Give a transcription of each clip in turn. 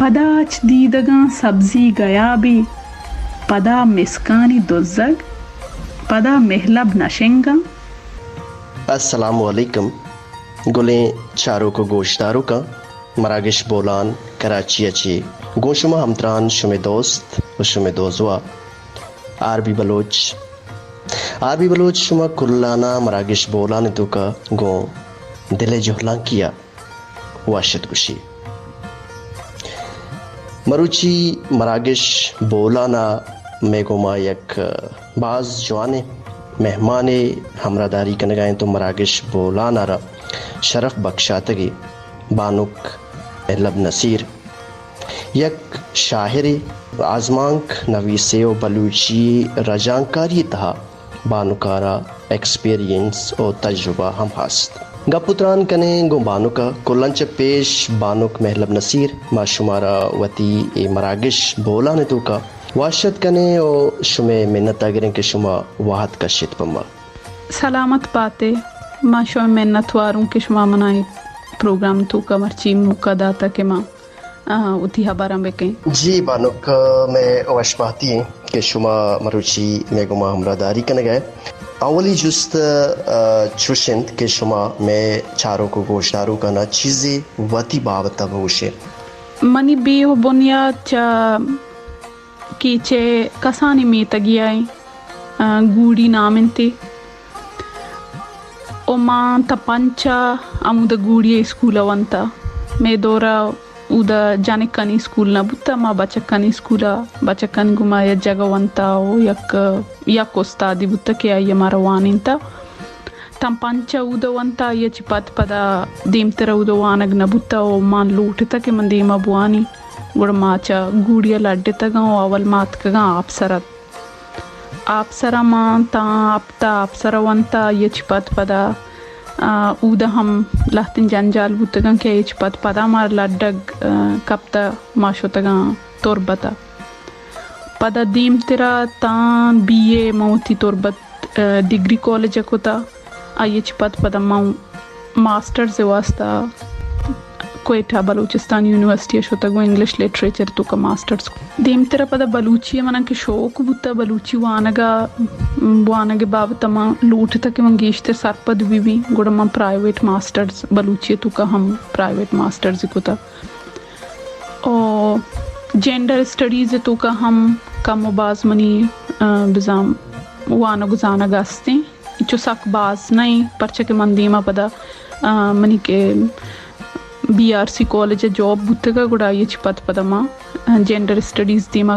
پدا اچ دیدگاں سبزی گیابے، پدا مسکانی دزگ، پدا مہلب نشنگاں۔ السلام علیکم۔ گلیں چاروک و گوشداروکاں، مراگش بولان کراچی ء چے گوں شما ہمتران شمے دوست و شمے دوزواہ R B Baloch. R B Baloch شما کلاناں مراگش بولان توکا گوں دل جہلانکی ء وش ات گوشی۔ مروچی مراگش بولان ء مئے گوما یک باز جوانیں مہمانے ہمراہداری کنگا انت و مراگش بولان ء را شرف بخشاتگی بانک مہلب نصیر، یک شاعرے، آزمانک نویسے و بلوچی رجانکاری تہا بانک ء را ایکسپیرینس و تجربہ ہم ہست۔ گپ و تران کنیں گوں بانک ء۔ کلن چہ پیش بانک مہلب نصیر، ما شمارا وتی اے مراگش بولان ء توکا وش ات کنیں و شمئے منت ء گریں کہ شما وہد کشت پہ ما۔ سلامت باتے، ما شمئے منت واروں کہ شما منا اے پروگرام توکا مرچی موقع داتا کہ ما آ، وتی ہبراں بہ کن۔ جی بانک، مئے وش باتی ایں کہ شما مروچی مئے گوما ہمراہداری کنگ ء۔ اولی جست، آ، چوش انت کہ شما مئے چاروک و گوشداروکانا چیزے وتی بابت ء بگوشے۔ منی بی و بنیاد چہ کیچ ء کسانیں میتگے ء، آ، گوڑی نام انت۔ و ما تاں پنچ ء ہمودا گوڑی ء اسکول ء ونتا۔ مئے دور ء اودا جنکانی اسکول نہ بوتا، ما بچکانی اسکول ء، بچکانی گوما یک جاگہ ونتا و یک، یک استادے بوتا کہ آئی ء مارا وانینتا۔ تاں پنچ ء اودا ونتا، آئی ء چہ پد پدا دیمتر ء اودا وانگ نہ بوتا و من لوٹتا کہ من دیما بوانی۔ گڑا ما چہ گوڑی ء لڈتگاں و اول ما اتکگاں آپسر ء۔ آپسر ء مان تاں ہپت ء آپسر ء ونت ء آئی ء چہ پد پدا، آ، اود ء ہم لہتیں جنجال بوتگاں کہ آئی ء چہ پد پدا مارا لڈگ، آ، کپت ء ما شتگاں تربت ء۔ پدا دیمتر ء تاں بی اے من وتی تربت، آ، ڈگری کالج ء کت ء آئی ء چہ پد پدا من ماسٹرز ء واستہ کوئٹہ بلوچستان یونیورسٹی ء شتگ و انگلش لٹریچر توکا ماسٹرز کت۔ دیمترا پدا بلوچی ء منا کہ شوق بوتا، بلوچی وانگا، وانگ ء بابت ء من لوٹتا کہ من گیشتر سرپد بہ بی، گڑا من پرائیویٹ ماسٹرز بلوچی ء توکا ہم پرائیویٹ ماسٹرز کتا۔ او جینڈر اسٹڈیز ء توکا ہم کم و باز منی، آ، بزاں وانگ و زانگ استیں۔ چو سک باز نہ ایں، پرچا کہ من دیما پدا، آ، منی کہ بی آر سی کالج ء جاب بوتگ ء گڑا آئی ء چہ پد پدا ما، آ، جینڈر اسٹڈیز دیما،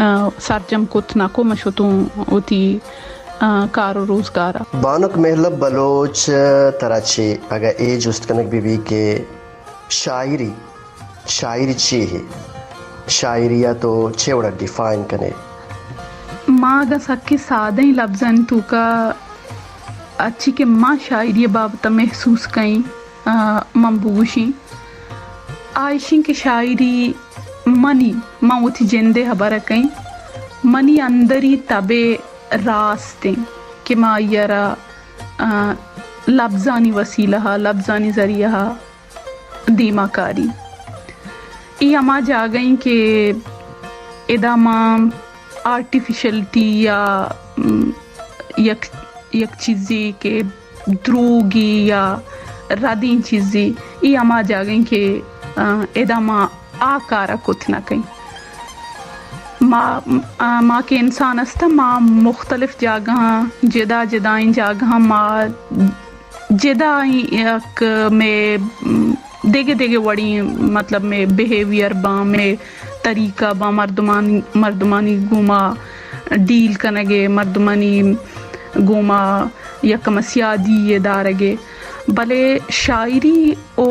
آ، سرجم کت نہ کو، من شتوں وتی، آ، کار و روزگار ء۔ بانک مہلب بلوچ، ترا چے اگہ اے جست کنگ بہ بی کہ شاعری، شاعری چی ہے؟ شاعری ء تو چے وڑا ڈیفائن کنے؟ ما اگاں سکیں سادہیں لبزانی توکا ہرچی کہ ما شاعری ء بابت ء محسوس کئیں، آ، من بگوشیں، آ ایشیں کہ شاعری منی، من وتی جند ء ہبر ء کئیں، منی اندری تب ء راست ایں کہ ما آئی ء را، آ، لبزانی وسیلہ ء، لبزانی ذریعہ ء دیما کاری۔ اے ہما جاگہ ایں کہ ادا ما آرٹیفیشلٹی یا، م، یک، یک چیزے کہ دروگی یا ردیں چیزے، اے ہما جاگہ ایں کہ، آ، ادا ما آ کار ء کت نہ کئیں۔ ما، آ، ما کہ انسان ہستاں، ما مختلف جاگہاں، جدا جدائیں جاگہاں ما جدائیں یک مئے دگہ دگہ وڑیں، مطلب، مئے بیہیویئر باں، مئے طریقہ باں، مردمانی، مردمانی گوما ڈیل کنگ ء، مردمانی گوما یک ہمے سیادی ء دارگ ء۔ بلے شاعری او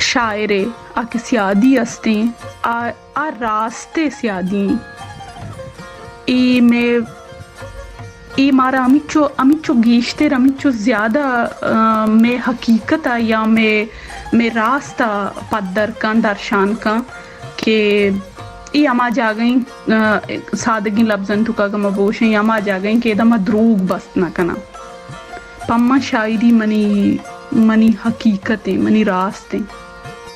شاعر ء آ کہ سیادی استیں، آ آ راست ء سیادی ایں۔ اے مئے، اے مارا ہمینچو، ہمینچو گیشتر، ہمینچو زیادہ، آ، مئے حقیقت ء یا مئے، مئے راست ء پدر کن، درشان کن کہ اے ہما جاگہ ایں، آ، سادگیں لبزانی توکا اگاں ما بوشیں، اے ہما جاگہ ایں کہ ادا ما دروگ بست نہ کناں۔ پہ من شاعری منی، منی حقیقت ایں، منی راست ایں۔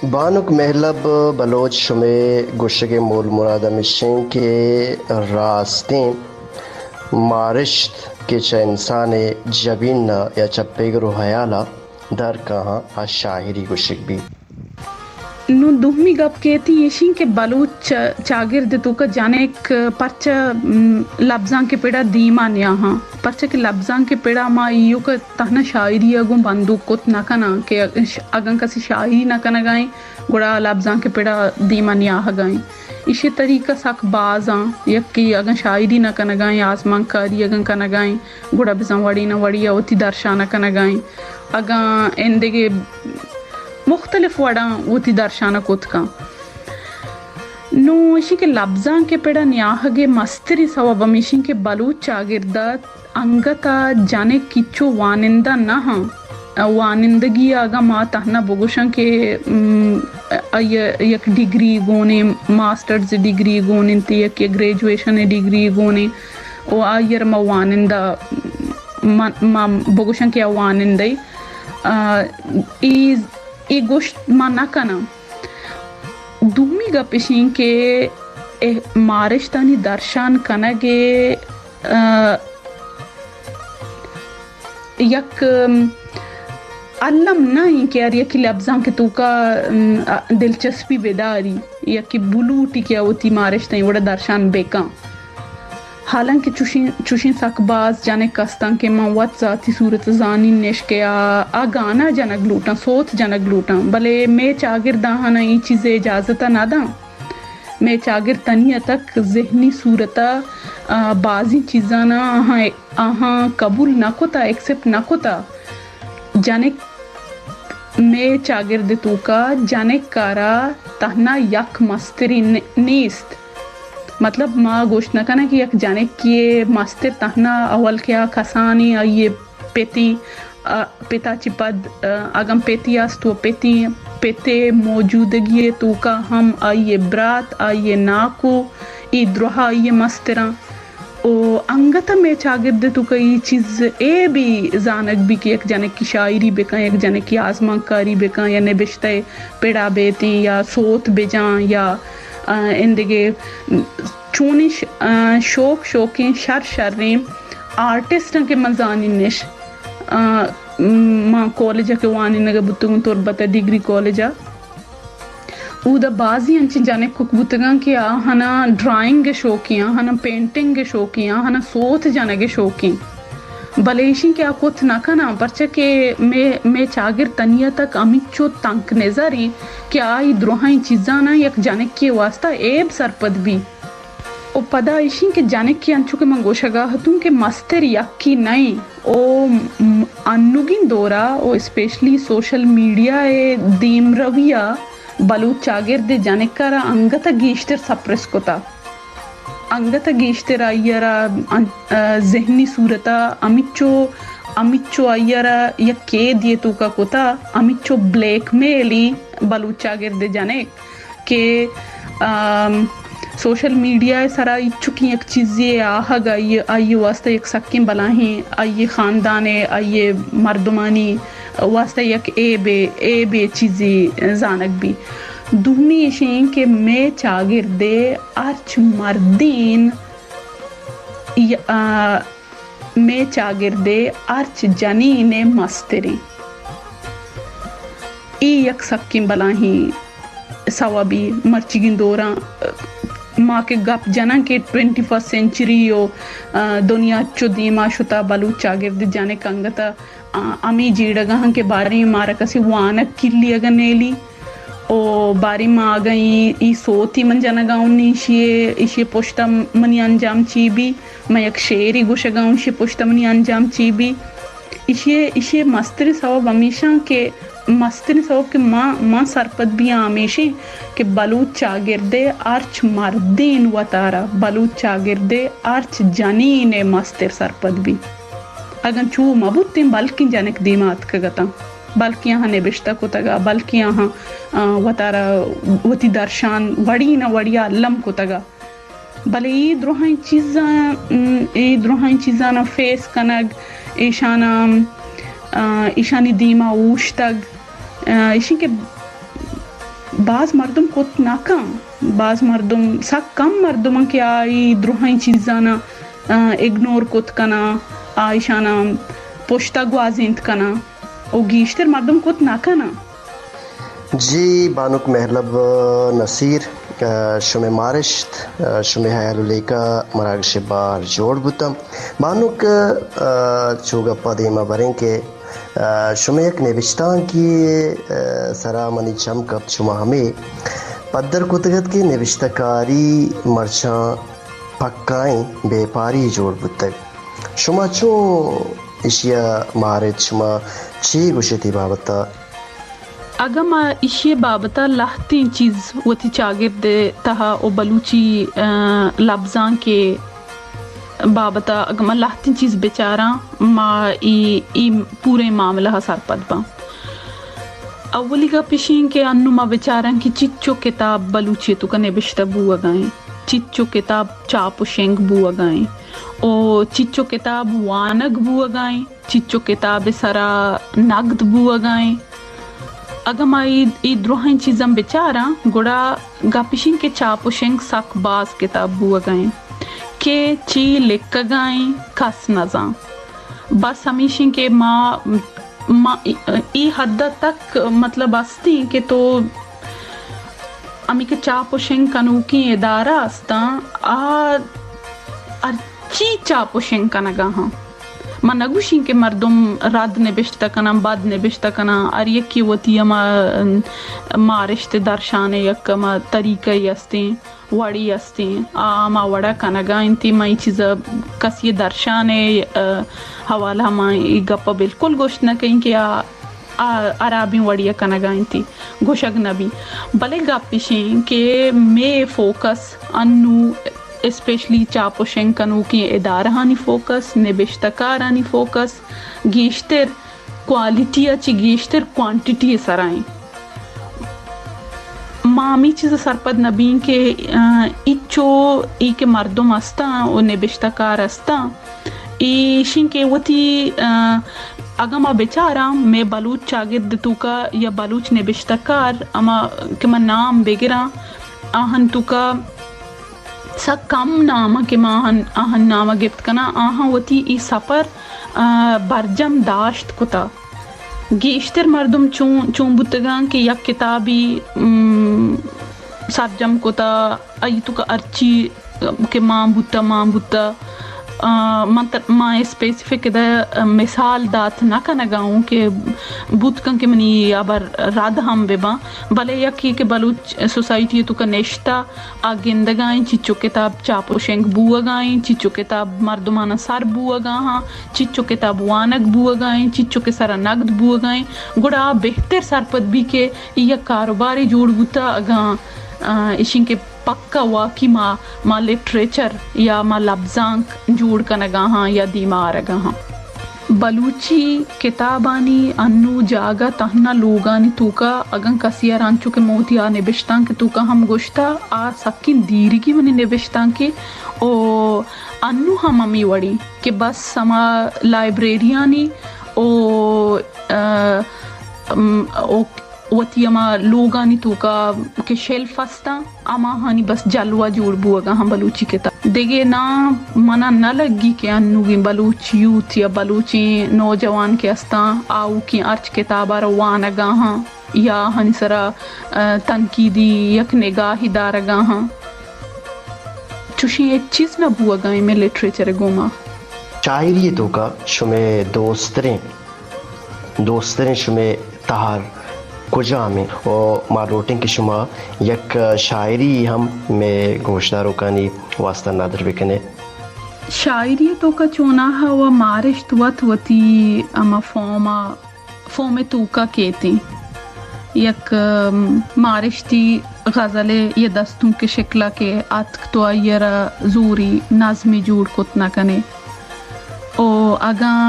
بانک مہلب بلوچ، شمے گوشگ ءِ مول مراد ہمیش انت کہ راستیں مارشت کہ چہ انسان ءِ جبین ءَ یا چہ پگر ءُ ہیال ءَ در کاہاں، آ شاعری گوشگ بیت۔ نوں دومی گپ کہ تئی ایشیں کہ بلوچ چ-، چاگرد ءِ توکا جنک پرچا، م، لبزانک ءِ پڑا دیما نیاہاں؟ پرچا کہ لبزانک ءِ پڑا ما ایوک ءَ تہنا شاعری ءَ گوں بندوک کت نہ کناں کہ اش-، اگاں کسی شاعری نہ کنگا ایں، گڑا لبزانک ءِ پڑا دیما نیاہگا ایں۔ ایشی طریقہ سک باز آں۔ یکے اگاں شاعری نہ کنگا ایں، آزمانکاری اگاں کنگا ایں، گڑا بزاں وڑے نہ وڑے ءَ وتی درشان ءَ کنگا ایں۔ اگاں ایندگہ مختلف وڑاں وتی درشان ءَ کت کن۔ نوں ایشی کہ لبزانک ءِ پڑا نیاہگ ءِ مستریں سوب ہمیش انت کہ بلوچ چاگرد ءَ انگت ءَ جنک ہچو وانندہ نہ آں۔ وانندگی ءَ اگاں ما تہنا بگوشاں کہ، م، آئی ءَ یک ڈگری گون ایں، ماسٹرز ڈگری گون انت، یک، یک گریجویشن ڈگری گون ایں، و آئی ءَ را ما وانندہ، ما، ما بگوشاں کہ آ وانندہ ایں۔ آ، اے، اے گوشت ما نہ کناں۔ دومی گپ اش انت کہ اے مارشتانی درشان کنگ ءِ، آ، یک، ام، الم نہ انت کہ ہر یکے لبزانک ءِ توکا، ام، آ، دلچسپی بداری، یکے بلوٹی کہ آ وتی مارشت ءَ اے وڑا درشان بکن۔ حالانکہ چوشیں، چوشیں سک باز جنک استاں کہ من وت ذاتی صورت ءَ زانین اش کہ آ، آ گانا جنگ لوٹاں، سوت جنگ لوٹاں، بلے مئے چاگرد آہاناں اے چیز ءِ اجازت ءَ نہ داں۔ مئے چاگرد تنی ءَ تک ذہنی صورت ءَ، آ، بازیں چیزاناں آہاں، آہاں قبول نہ کتا، ایکسپٹ نہ کتا۔ جنک، مئے چاگرد ءِ توکا جنک ءَ را تہنا یک مسترے ن-، نیست۔ مطلب، ما گوشت نہ کناں کہ یک جنکے ءِ مستر تہنا اول کہ آ کسانیں، آئی ءِ پتیں، آ، پت ءَ چہ پد، آ، اگاں پتے است و پتیں، پت ءِ موجودگی ءِ توکا ہم آئی ءِ برات، آئی ءِ ناکو، اے درہ آئی ءِ مستراں۔ و انگت ءَ مئے چاگرد ءِ توکا اے چیز عیبے زانگ بی کہ یک جنکے شاعری بکن، یک جنکے آزمانکاری بکن یا نبشتہ ءِ پڑا بیتیں یا سوت بجاں یا، آ، ایندگہ چونیں ش-، آ، شوک شوکیں شر شریں آرٹسٹاں کہ من زانین اش۔ آ، ما کالج ءَ کہ وانینگ ءَ بوتگوں، تربت ءِ ڈگری کالج ءَ، اودا بازیں انچیں جنکک بوتگاں کہ آہاناں ڈرائنگ ءِ شوقیں، آہاناں پینٹنگ ءِ شوقیں، آہاناں سوت جنگ ءِ شوقیں۔ بلے ایشیں کہ آ کت نہ کناں، پرچا کہ مئے، مئے چاگرد تنی ءَ تک ہمینچو تنک نظر ایں کہ آ اے درہیں چیزاناں یک جنکے ءِ واستہ عیب سرپد بی۔ و پدا ایشیں کہ جنکے، انچو کہ من گوشگا اتوں کہ مستر یکے نئیں، او م-، انوگیں دورا و اسپیشلی سوشل میڈیا ءِ دیمروی ءَ بلوچ چاگرد ءِ جنک ءَ را انگت ءَ گیشتر سپریس کتا، انگت ءَ گیشتر آئی ءَ را ان-، آ، ذہنی صورت ءَ ہمینچو، ہمینچو آئی ءَ را یک قیدے ءِ توکا کتا، ہمینچو بلیک میلیں بلوچ چاگرد ءِ جنک۔ کہ، آم، سوشل میڈیا ءِ سرا ہچکیں یک چیزے ءِ آہگ آئی، آئی ءِ واستہ یک سکیں بلاہیں، آئی ءِ خاندان ءِ، آئی ءِ مردمانی واستہ یک عیبے، عیبے چیزے زانگ بی۔ دومی ایش ایں کہ مئے چاگرد ءِ ہرچ مردین ی-، آ، مئے چاگرد ءِ ہرچ جنین ءِ مستریں۔ اے یک سکیں بلاہیں سوبی مرچیگیں دوراں، ما کہ گپ جناں کہ ٹوئنٹی فرسٹ سینچری و، آ، دنیا چو دیما شتا، بلوچ چاگرد ءِ جنک انگت ءَ، آ، ہمے جیڑگا ہاں کہ باریں مارا کسے وانگ کلیگ ءَ نیلی۔ او باریں ما اگاں ای، ای سوتی من جنگا اوں، ایشی، ایشی پشتا منی انجام چی بی؟ من یک شعری گوشگا اوں، ایشی پشتا منی انجام چی بی؟ ایشی، ایشی مستریں سوب ہمیشاں کہ، مستریں سوب کہ ما، ما سرپد بیاں ہمیشیں کہ بلوچ چاگرد ءِ ہرچ مردین وتارا، بلوچ چاگرد ءِ ہرچ جنین ءِ مستر سرپد بی۔ اگاں چو مہ بوتیں، بلکیں جنک دیما اتکگ اتاں۔ بلکیں آہاں نبشتہ کتگ ءَ، بلکیں آہاں، آ، وتارا وتی درشان وڑی نہ وڑی ءَ الم کتگ ءَ۔ بلے اے درہیں چیزاں، م، اے درہیں چیزاں فیس کنگ، ایشاناں، آ، ایشانی دیما اوشتگ، آ، ایشی کہ باز مردم کت نہ کن۔ باز مردم، سک کم مردم انت کہ آئی درہیں چیزانا، آ، اگنور کت کناں، آ ایشانا پشتا گوازینت کناں و گیشتر مردم کت نہ کناں۔ جی بانک مہرلب نصیر، آ، شمئے مارشت، آ، شمئے ہیال و لیکہ مراگش بار جوڑ بوتاں۔ بانک، آ، چو گپا دیما بریں کہ آ، شمئے یک نبشتانکے، آ، سرا منی چم کپت، شما ہمے پدر کتگ ات کہ نبشتہ کاری مرچاں پکائیں بیپاری جوڑ بوتگ۔ شما چون ایشی ء مارت؟ شما چے گوشت اے بابت ء؟ اگاں ما ایشی ء بابت ء لہتیں چیز وتی چاگرد ء تہا و بلوچی، آ، لبزانک ء بابت ء اگاں ما لہتیں چیز بچاراں، ما ای، ای پوریں معاملہ ء سرپد باں۔ اولی گپ ایش انت کہ انوں ما بچاراں کہ چچو کتاب بلوچی ء توکا نبشتہ بوہگا انت، چچو کتاب چاپ و شنگ بوہگا انت، او چچو کتاب وانگ بوہگا انت، چچو کتاب ء سرا نگد بوہگا انت۔ اگاں ما اے، اے درہیں چیزاں بچاراں، گڑا گپ ایش انت کہ چاپ و شنگ سک باز کتاب بوہگا انت کہ چی لکھگا انت، کس نزان۔ بس ہمیش انت کہ ما، ما اے، اے حد تک مطلب ہستیں کہ تو ہمے کہ چاپ و شنگ کنوکیں ادارہ ہستاں، آ ہرچی چاپ و شنگ کنگا ہاں۔ من نگوشیں کہ مردم رد نبشتہ کناں، بد نبشتہ کناں، ہر یکے وتی ہما، ام، مارشت درشان ء یک ہما طریقہ ای ہستیں، وڑی ہستیں، آ ہما وڑا کنگا انت۔ من اے چیزا کسی درشان ء، ا، حوالہ من اے گپا بالکل گوشت نہ کئیں کہ آ آ، ہرابیں وڑی ء کنگا انت، گوشگ نہ بی۔ بلے گپ ایش انت کہ مے فوکس انوں اسپیشلی چاپ و شنگ کنوکیں ادارہانی فوکس، نبشتہ کارانی فوکس گیشتر کوالٹی ء چہ گیشتر کوانٹٹی ء سرا انت۔ ما ہمے چیز ء سرپد نہ بیں کہ، آ، اچو اے کہ مردم ہستاں و نبشتہ کار ہستاں، ایشیں کہ وتی، آ، اگاں ما بچاراں، مئے بلوچ چاگرد توکا یا بلوچ نبشتہ کار، ہما کہ ما نام بگراں، آہن توکا سک کم نام کہ ما آہن، آہن نام گپت کناں، آہاں وتی ای سفر، آ، برجم داشت کتا۔ گیشتر مردم چون، چون بوتگاں کہ یک کتابی، م، سرجم کتا، آئی توکا ہرچی کہ مان بوتہ، مان بوتہ۔ آ، من ت-، من اسپیسیفک ادا مثال دات نہ کنگا اوں کہ بوت کن کہ منی ہبر رد ہم بہ باں، بلے یکے کہ بلوچ سوسائٹی توکا نشتہ، آ گندگا ایں چچو کتاب چاپ و شنگ بوہگا ایں، چچو کتاب مردمانا سر بوہگا ہاں، چچو کتاب وانگ بوہگا ایں، چچو کہ سرا نگد بوہگا ایں، گڑا آ بہتر سرپد بی کہ اے یک کاروبارے جوڑ بوتہ، اگاں، آ، اشیں کہ پکا واقعی ما، ما لٹریچر یا ما لبزانک جوڑ کنگا ہاں یا دیما آرگا ہاں۔ بلوچی کتابانی انو جاگہ تہنا لوگانی توکا، اگاں کسی ء را انچو کہ من وتی آ نبشتانک توکا ہم گوشتا، آ سکیں دیرگی منی نبشتانکے او انو ہم ہمے وڑی کہ بس ہما لائبریریانی او، ا، ام، او وتی ہما لوگانی توکا کہ شیلف ہستاں، ہماہانی بس جلوہ جوڑ بوہگا ہاں بلوچی کتاب۔ دگہ نا منا نہ لگی کہ انوگیں بلوچ یوتھ یا بلوچیں نوجوان کہ ہستاں، آؤکیں ہرچ کتابا را وانگا ہاں یا آہانی سرا، ا، تنقیدی یک نگاہے دارگا ہاں۔ چوشیں ہچ چیز نہ بوہگا ایں مئے لٹریچر گوما۔ شاعری توکا شمئے دوستریں دوستریں شمئے تہر کجام انت؟ و ما لوٹیں کہ شما یک شاعری ہم مئے گوشداروکانی واسطہ ندر بکنے۔ شاعری توکا چوناہا و مارشت وت وتی ہما فارما، فارم توکا کیتیں۔ یک، ام، مارشتی غزلے یا دستونک شکلا کہ اتک تو آئی را زوری نظمی جوڑ کت نہ کنے۔ او اگاں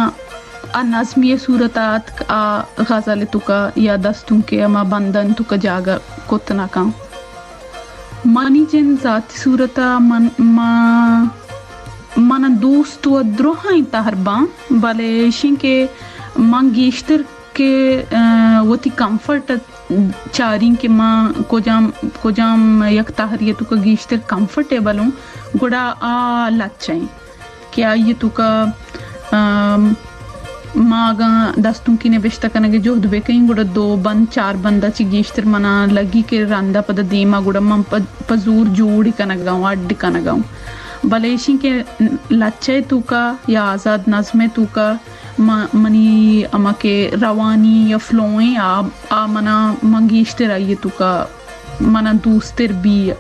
آ نظمی ء صورت ء اتک، آ غزل ء توکا یا دستونک ء ہما بندن توکا جاگہ کت نہ کن۔ منی جند ذاتی صورت ء من، ما، من دوست و درہائیں تہر باں، بلے اشیں کہ من گیشتر کہ، ا، وتی کمفرٹ ء چاریں کہ ما کجام، کجام یک تہری ءِ توکا گیشتر کمفرٹیبل اوں، گڑا آ لچہ ایں کہ آئی ءِ توکا، آم، ما اگاں دستونکی نبشتہ کنگ ءِ جہد بہ کئیں، گڑا دو بند، چار بند ءَ چہ گیشتر منا لگی کہ رند ءَ پدا دیما گڑا من پہ، پہ زور جوڑ کنگ ءَ اوں، اڈ کنگ ءَ اوں۔ بلے ایشی کہ لچہ ءِ توکا یا آزاد نظم ءِ توکا ما، منی ہما کہ روانی یا فلو ایں، آ، آ منا، من گیشتر آئی ءِ توکا منا دوستر بی،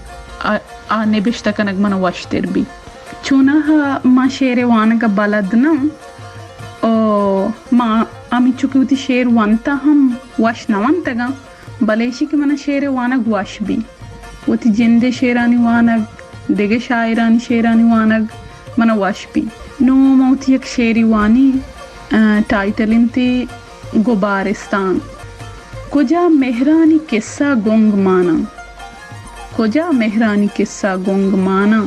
آ، آ نبشتہ کنگ منا وشتر بی۔ چوناہا ما شعر ءِ وانگ ءَ بلد نہ اوں، او ما ہمینچو کہ وتی شعر ونتہ ہم وش نہ ونتگاں، بلے ایشی کہ منا شعر ءِ وانگ وش بی۔ وتی جند ءِ شعرانی وانگ، دگہ شاعرانی شعرانی وانگ منا وش بی۔ نوں من وتی یک شعرے وانی، آ، ٹائٹل انت گبارستان۔ کجا مہرانی قصہ گنگ ماناں، کجا مہرانی قصہ گنگ ماناں،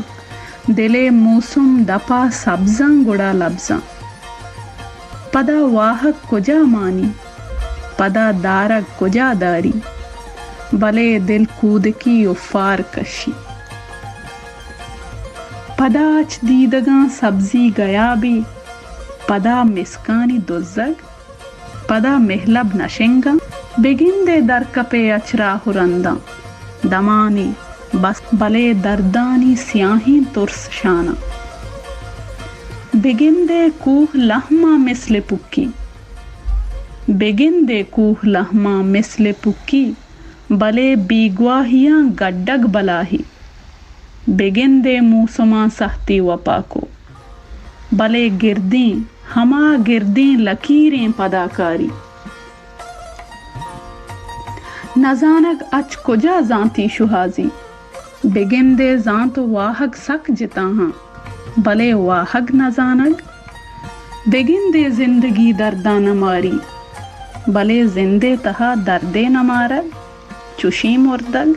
دل ءِ موسم دپا سبزاں گڑا لبزاں۔ پدا واہگ کجا مانی، پدا دارگ کجا داری، بلے دل کودکی و فار کشی۔ پدا اچ دیدگاں سبزی گیابی، پدا مسکانی دزگ، پدا مہلب نشنگاں۔ بگندے درکپے اچ راہ و رنداں، دمانی بس بلے دردانی سیاہیں ترس شاناں۔ بگندے کوہ لہماں مثل پکی، بگندے کوہ لہماں مثل پکی، بلے بیگواہیاں گڈگ بلاہی۔ بگندے موسماں سہتی وپاکو، بلے گردیں، ہما گردیں لکیریں پداکاری۔ نزانگ اچ کجا زانتی شوہازی، بگندے زانت و واہگ سک جتاہاں، بلے واہگ نزانگ۔ بگندے زندگی درداں نماری، بلے زندے تہا دردے نمارگ۔ چوشیں مردگ۔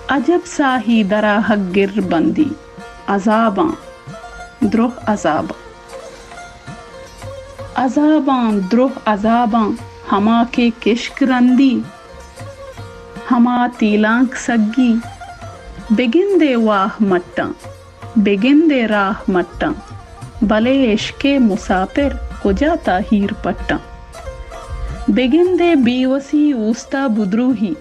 عجب ساہی دراہگ گر بندی۔ عذاباں، دروہ عذاباں۔ عذاباں، دروہ عذاباں، ہما کہ کشک رندی، ہما تیلانک سگی۔ بگندے واہ مٹاں۔ بگندے راہ مٹاں، بلے عشق ءِ مساپر کجا تاہیر پٹاں۔ بگندے بیوسی اوستا بدروہی،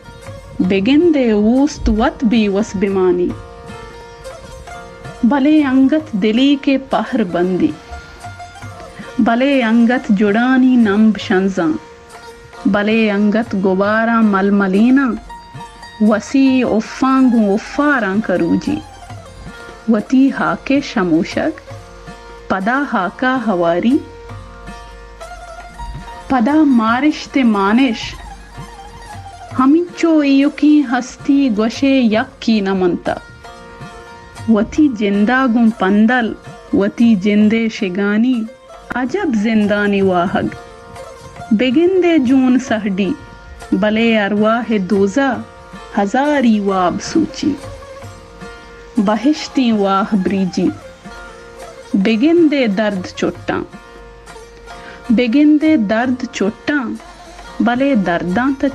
بگندے اوست وت بیوس بمانی۔ بلے انگت دلی کہ پہر بندی، بلے انگت جڑانی نمب شنزاں۔ بلے انگت گباراں ململیناں، وسی افاں گوں افاراں کروجی۔ وتی ہاک ءِ شموشگ، پدا ہاکا ہواری، پدا مارشت ءِ مانش۔ ہمینچو ایوکیں ہستی گوشے یکی نہ منتہ۔ وتی جندا گوں پندل، وتی جند ءِ شگانی، عجب زندانی واہگ۔ بگندے جون سہڈی، بلے ارواہ ءِ دوزہ ہزاری واب سوچی۔ بہشتیں واہ بریجی۔ بگندے درد چٹاں۔ بگندے درد چٹاں، بلے درداں تہ،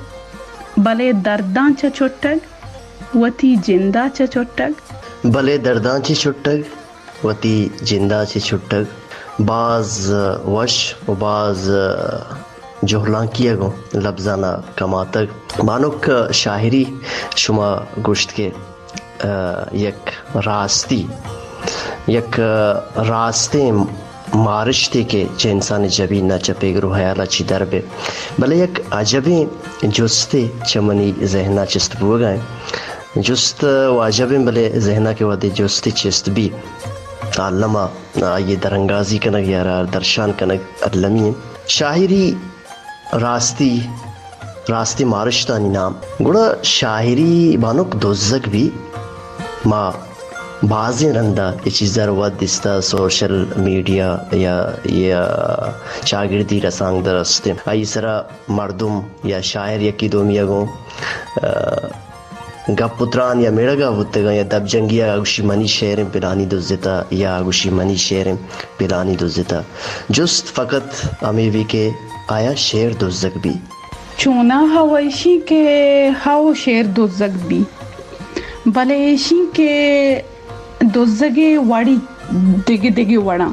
بلے درداں چہ چٹگ، وتی جندا چہ چٹگ۔ بلے درداں چہ چٹگ، وتی جندا چہ چٹگ۔ باز وش و باز جہلانکی ءَ گوں لبزانا کماتگ۔ بانک شاعری شما گوشت کہ، ءَ، یک راستی، یک راستیں مارشتے کہ چہ انسان ءِ جبین ءَ چہ پگر و حیال ءَ چی در بہ، بلے یک عجبیں جستے چہ منی ذہن ءَ چست بوگ ءَ انت۔ جست و عجبیں، بلے ذہن ءَ کہ وہدے جستے چست بی، الم ءَ آئی ءِ درانگازی کنگ یا را درشان کنگ المی انت۔ شاعری راستی، راستی مارشتانی نام۔ گڑا شاعری بانک دزگ بی۔ ما بازیں رندا اے چیزا رو وت دیستا، سوشل میڈیا یا، یا چاگردی رسانکدر استیں، آئی سرا مردم یا شاعر یکی دومی ءَ گوں، ءَ، گپ و تران یا مڑگا بوتگاں یا دپ جنگی ءَ گوشی منی شعریں پلانی دزتا یا گوشی منی شعریں پلانی دزتا۔ جست فقط ہمے بی کہ آیا شعر دزگ بی۔ چوناہا و ایشی کہ ہاو شعر دزگ بی، بلے ایشی کہ دزگے وڑی دگہ دگہ وڑاں۔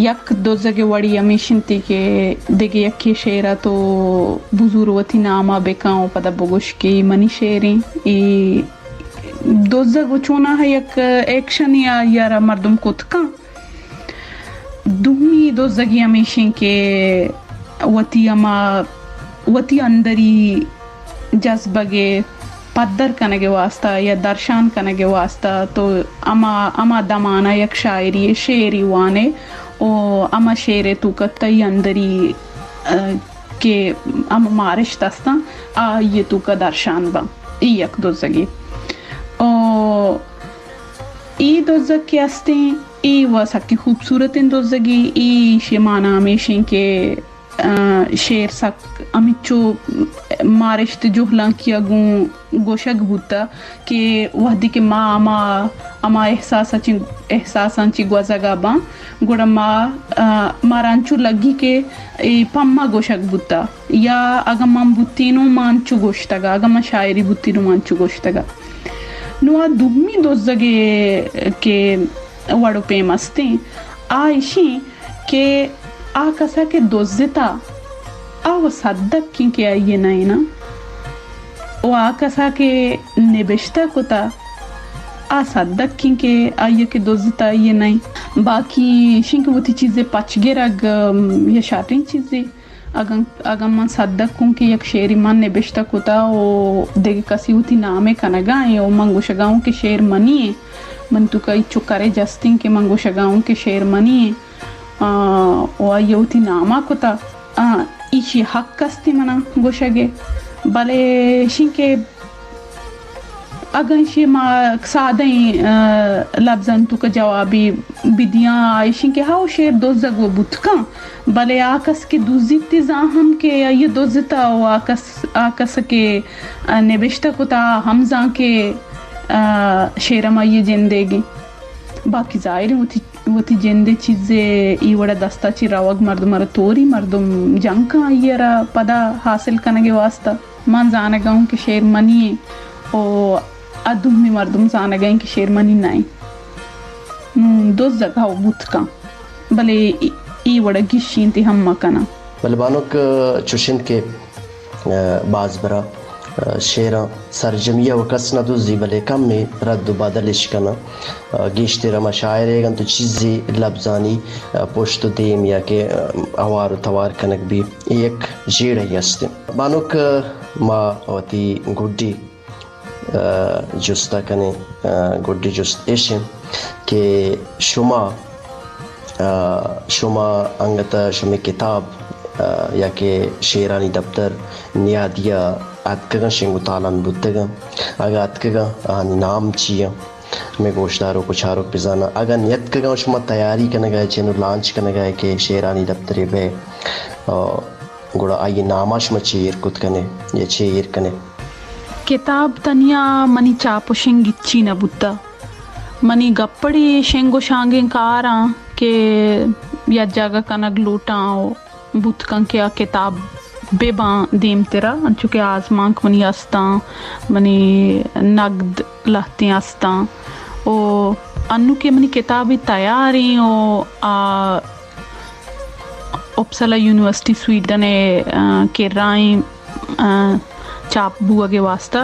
یک دزگے وڑی ہمیش انتی کہ دگہ یکے شعرا تو بزور وتی ناما بکن و پدا بگوش کہ اے منی شعریں۔ اے دزگ و چوناہا یک ایکشنے آئی ء را مردم کت کن۔ دومی دزگی ہمیشیں کہ وتی ہما، وتی اندری جذبگ ء پدر کنگ ء واسطہ یا درشان کنگ ء واسطہ تو ہما، ہما دمانہ یک شاعری ء شعری وانے و ہما شعر ء توکا تئی اندری، ء، کہ ہما مارشت استاں، آئی ء توکا درشان باں۔ ای یک دزگی۔ او ای دزگ کہ استیں، ای و سکی خوبصورتیں دزگی، ای شی مانا ہمیشیں کہ، آ، شعر سک ہمینچو مارشت جہلانکیا گوں گوشگ بوتا کہ وہدے کہ ما ہما، ہما احساسا چی، احساساں چی گوزگا باں، گڑا ما، آ، مارا انچو لگی کہ اے پما گوشگ بوتا، یا اگاں من بوتینوں ما انچو گوشتگا، اگاں من شاعری بوتینوں ما انچو گوشتگا۔ نوں آ دومی دزگے کہ وڑ و پیم استیں، آ ایشیں کہ آ کسا کہ دزتا، آ و صدقیں کہ آئی نئینا، و آ کسا کہ نبشتہ کتا، آ صدقیں کہ آئی کہ دزتا آئی نئیں۔ باقی ایشیں کہ وتی چیزے پچ گرگ، ام، یا شریں چیزے۔ اگاں، اگاں من صدق کوں کہ یک شعری من نبشتہ کتا و دگہ کسی وتی نامے کنگا ایں و من گوشگا اوں کہ شعر منی ایں، من توکا ہچو کرے جستیں کہ من گوشگا اوں کہ شعر منی ایں، آ، و آئی وتی ناما کتا، آ، ایشی حق استی منا گوشگے، بلے ایشیں کہ اگاں ایشی ما سادہ ایں، آ، لبزان توکا جوابی بدیاں، ایشیں کہ ہاو شعر دزگ و بوت کن، بلے آ کس کہ دزیت زان ہم کہ آئی دزتا و آ کس، آ کس کہ، آ، نبشتہ کتا ہم زان کہ، آ، شعر ہم آئی جندیگیں۔ باقی ظاہر ایں وتی، وتی جندے چیزے ای وڑا دستا چی روگ مردم را توری مردم جنگ کن آئی را پدا حاصل کنگے واسطہ۔ من زانگا اوں کہ شعر منی ایں و آ دومی مردم زانگا ایں کہ شعر منی نہ ایں۔ نوں دزگ ہاو بوت کن، بلے ای، ای وڑا گیشینتی ہم مکناں۔ بلے بانک چوشنت کہ، ء، باز برا، ء، شعراں سرجمی ء و کس نہ دزی، بلے کمے رد و بدل اش کناں۔ ء، گیشتر ہما شاعر ایگ انت و چیزے لبزانی، ء، پشت و دیم یا کہ، ء، ہوار و توار کنگ بی، اے یک جیڑہ ہی است۔ بانک ما وتی گڈی ء، جست ء کنیں، ء، گڈی جست اش انت کہ شما، ء، شما انگت ء شمے کتاب، ء، یا کہ شعرانی دپتر نیادی ء اتکگاں، شنگ و تالان بوتگاں؟ اگاں اتکگاں، آہانی نام چی انت؟ ہمے گوشداروک و چاروک بزاناں۔ اگاں نیتکگاں، شما تیاری کنگا ئے، چنو لانچ کنگا ئے کہ شعرانی دپترے بئے، ء، گڑا آئی ناما شما چے ایر کت کنے یا چے ایر کنے؟ کتاب تنیا منی چاپ و شنگ ہچی نہ بوتہ۔ منی گپڑی شنگ و شانگیں کاراں کہ یک جاگہ کنگ لوٹاں و بوت کن کہ آ کتاب بہ باں دیمترا، انچو کہ آزمانک منی استاں، منی نگد لہتیں استاں و انو کہ منی کتابی تیاریں و آ اپسلا یونیورسٹی سویڈن ء، آ، کرائیں، آ، چاپ بوگ ء واستہ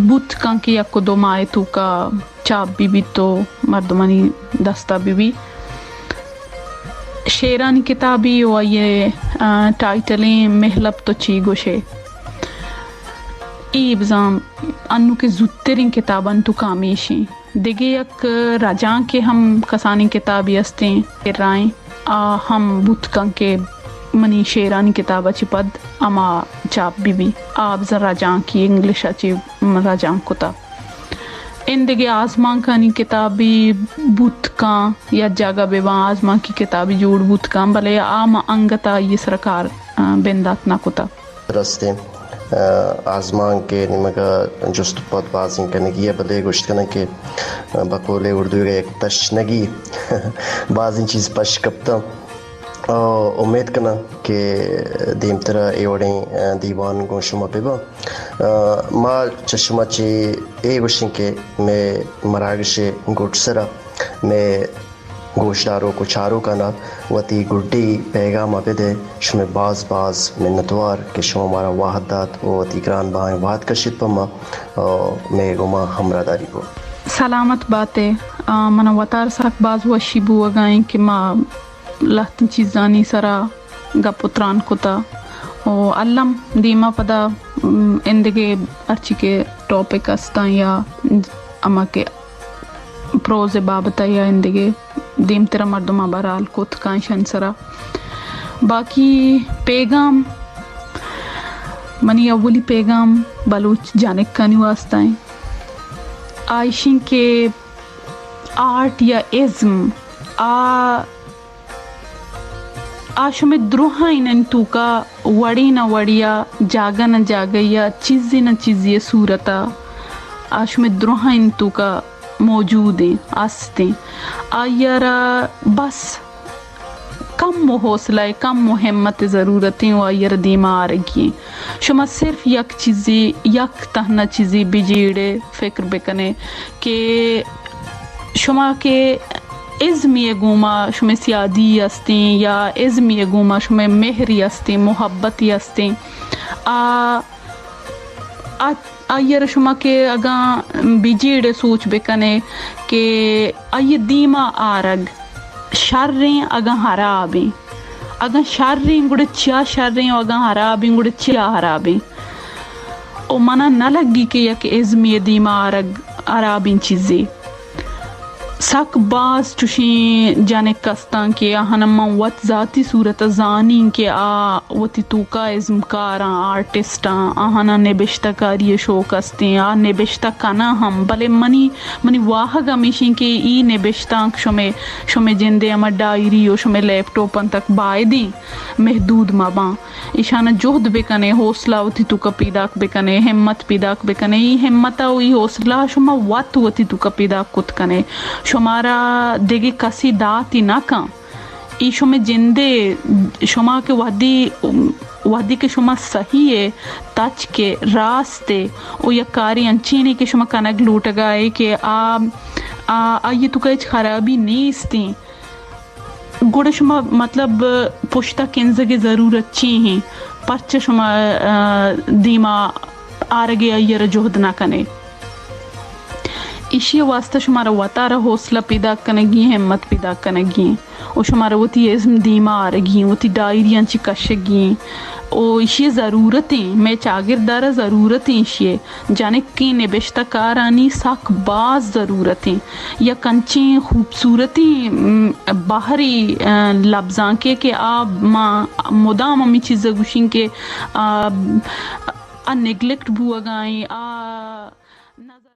بوت کن کہ یک و دو ماہ ء توکا چاپ بہ بیت و مردمانی دستا بہ بیت۔ شعرانی کتابے و آئی ء، آ، ٹائٹلیں مہلب تو چی گوشے۔ اے بزاں انو کہ زوتریں کتابانی توکا ہمیشیں۔ دگہ یک رجانکے ہم کسانیں کتابے استیں، کرائیں، آ ہم بوت کن کہ منی شعرانی کتابا چہ پد ہما چاپ بہ بی۔ آ بزاں رجانکی انگلشا چہ رجانک کتا۔ اندگہ آزمانکانی کتابے بوت کن، یک جاگہ بہ باں، آزمانکی کتابے جوڑ بوت کن، بلے آ ما انگتا آئی سرا کار، آ، بندات نہ کتا۔ درستیں، ء، آزمانک ء نیمگ ء جست و پد بازیں کنگی ء، بلے گوشت کناں کہ، ء، بقول اردویگ ء یک تشنگی بازیں چیز پش کپتاں۔ آ، امید کناں کہ دیمترا اے وڑیں، آ، دیوان گوں شما بہ باں۔ آ، ما چہ شما چے اے گوشیں کہ مئے مراگش ءِ گڈسرا مئے گوشداروک و چاروکانا وتی گڈی پیغام ءَ بدئے۔ شمئے باز باز منتوار کہ شما مارا وہد دات و وتی گران بہائیں وہد کشت پہ ما و مئے گوما ہمراہداری کو۔ سلامت بات ئے۔ آ، منا وتارا سک باز وشی بوگا ایں کہ ما لہتیں چیزانی سرا گپ و تران کتا و الم دیما پدا، م، اندگہ ہرچی کہ ٹاپک استاں یا ہما کہ پروز ءِ بابت ءَ یا اندگہ دیمترا مردماں بہرحال کت کاں ایشانی سرا۔ باقی پیغام، منی اولی پیغام بلوچ جنکانی واسطہ ایں۔ آ ایشیں کہ آرٹ یا ازم آ آ شمئے دروہائینانی توکا وڑے نہ وڑیا، جاگہ نہ جاگہیا، چیزے نہ چیزے صورتا آ شمئے دروہائینانی توکا موجود ایں، است ایں۔ آئیارا بس کم و حوصلہ ءِ، کم و ہمت ءِ ضرورت ایں و آئیارا دیما آرگی ایں۔ شما صرف یک چیزے، یک تہنا چیزے بجیڑے، فکر بکنے کہ شما کہ ازمی ءِ گوما شمئے سیادی استیں یا ازمی ءِ گوما شمئے مہری استیں، محبتی استیں، آ، آ، آئی ءَ را شما کہ اگاں بجیڑے سوچ بکنے کہ آئی ءِ دیما آرگ شریں اگاں ہرابیں، اگاں شریں گڑا چیا شریں و اگاں ہرابیں گڑا چیا ہرابیں۔ و منا نہ لگی کہ یک ازمی ءِ دیما آرگ ہرابیں چیزے۔ سک باز چوشیں جنک استاں کہ آہاں من وت ذاتی صورت ءَ زانیں کہ آ وتی توکا ازمکاراں، آرٹسٹاں، آہاں نبشتہ کاری ءِ شوق استیں، آ نبشتہ کناں ہم، بلے منی، منی واہگ ہمیشیں کہ ای نبشتانک شمے، شمے جندے ہما ڈائری و شمے لیپ ٹاپاں تک بائدیں محدود مہ باں۔ ایشانا جہد بکنے، حوصلہ وتی توکا پیداک بکنے، ہمت پیداک بکنے۔ ای ہمت و ای حوصلہ شما وت وتی توکا پیداک کت کنے۔ شمارا دگہ کسی داتی نہ کن۔ ای شمے جندے، شما کہ وہدی، وہدی کہ شما صحیح ئے، تچک ئے، راست ئے، و یک کارے انچینے کہ شما کنگ لوٹگا ئے کہ آ، آ، آئی توکا ہچ خرابی نیستیں۔ گڑا شما مطلب پشتا کنزگ ءِ ضرورت چی ایں؟ پرچا شما، آ، دیما آرگ ءِ آئی ءَ را جہد نہ کنے؟ ایشی ءِ واسطہ شمارا وتارا حوصلہ پیداک کنگی ایں، ہمت پیداک کنگی ایں و شمارا وتی ازم دیما آرگی ایں، وتی ڈائریاں چی کشگی ایں و ایشی ءِ ضرورت ایں، مئے چاگردارا ضرورت ایں ایشی ءِ۔ جنکیں نبشتہ کارانی سک باز ضرورت ایں۔ یک انچیں خوبصورتیں، م، بحری، ا، لبزانکے کہ آ ما مدام ہمے چیز ءَ گوشیں کہ آ، آ نیگلیکٹ بوگا ایں، آ